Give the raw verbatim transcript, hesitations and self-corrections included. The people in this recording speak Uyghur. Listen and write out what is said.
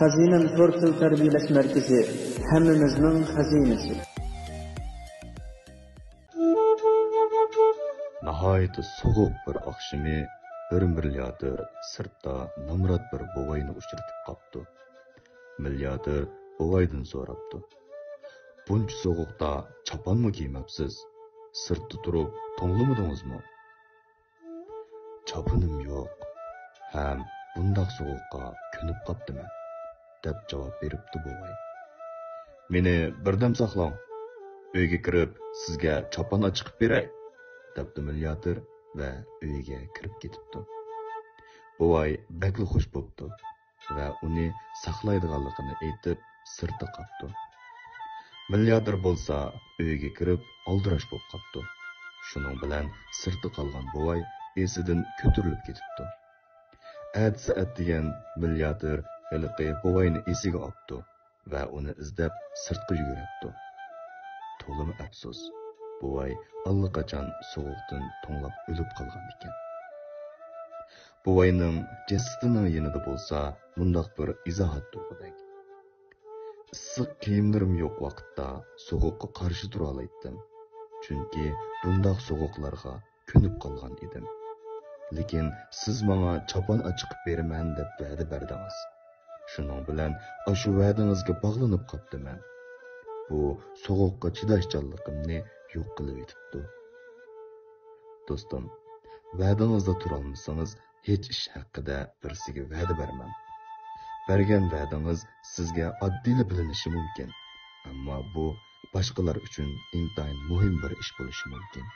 خەزىنەم تور تىل تەربىيەلەش مەركىزى، ھەممىمىزنىڭ خەزىنىسى. ناھايىتى سوغۇق بىر ئاخشىمى بىر مىلياردېر سىرتتا نامرات بىر بوۋاينى ئۇچرىتىپ قاپتۇ. مىلياردېر بوۋايدىن سوراپتۇ: «بۇنچە سوغۇقتا چاپانمۇ كىيمەپسىز؟ سىرتتا تۇرۇپ توڭلىمىدىڭىزمۇ؟» «چاپىنىم يوق ھەم بۇنداق سوغۇققا كۆنۈپ قاپتىمەن» دەپ جاۋاب بېرىپتۇ بوۋاي. «مېنى بىردەم ساقلاڭ، ئۆيگە كىرىپ سىزگە چاپان ئاچىقىپ بېرەي» دەپتۇ مىلياردېر ۋە ئۆيىگە كىرىپ كېتىپتۇ. بوۋاي بەكلا خۇش بوپتۇ ۋە ئۇنى ساقلايدىغانلىقىنى ئېيتىپ سىرتتا قاپتۇ. مىلياردېر بولسا ئۆيىگە كىرىپ ئالدىراش بولۇپ قاپتۇ. شۇنىڭ بىلەن سىرتتا قالغان بوۋاي ئېسىدىن كۆتۈرۈلۈپ كېتىپتۇ. ئەتىسى ئەتىگەن مىلياردېر ھېلىقى بوۋاينى ئېسىگە ئاپتۇ ۋە ئۇنى ئىزدەپ سىرتقا يۈگۈرەپتۇ. تولىمۇ ئەپسۇس، بوۋاي ئاللىقاچان سوغۇقتىن توڭلاپ ئۆلۈپ قالغان ئىكەن. بوۋاينىڭ جەسىتىنىڭ يېنىدا بولسا مۇنداق بىر ئىزاھات تۇرغۇدەك: «ئىسسىق كىيىملىرىم يوق ۋاقىتتا سوغۇققا قارشى تۇرالايتتىم، چۈنكى بۇنداق سوغۇقلارغا كۆنۈپ قالغان ئىدىم. لېكىن سىز ماڭا چاپان ئاچىقىپ بېرىمەن دەپ ۋەدە بەردىڭىز. شۇنىڭ بىلەن ئاشۇ ۋەدىڭىزگە باغلىنىپ قاپتىمەن. بۇ سوغۇققا چىداشچانلىقىمنى يوق قىلىۋېتىپتۇ.» دوستۇم، ۋەدىڭىزدە تۇرالمىسىڭىز، ھېچ ئىش ھەققىدە بىرسىگە ۋەدە بەرمەڭ. بەرگەن ۋەدىڭىز سىزگە ئاددىيلا بىلىنىشى مۇمكىن، ئەمما بۇ باشقىلار ئۈچۈن ئىنتايىن مۇھىم بىر ئىش بولۇشى مۇمكىن.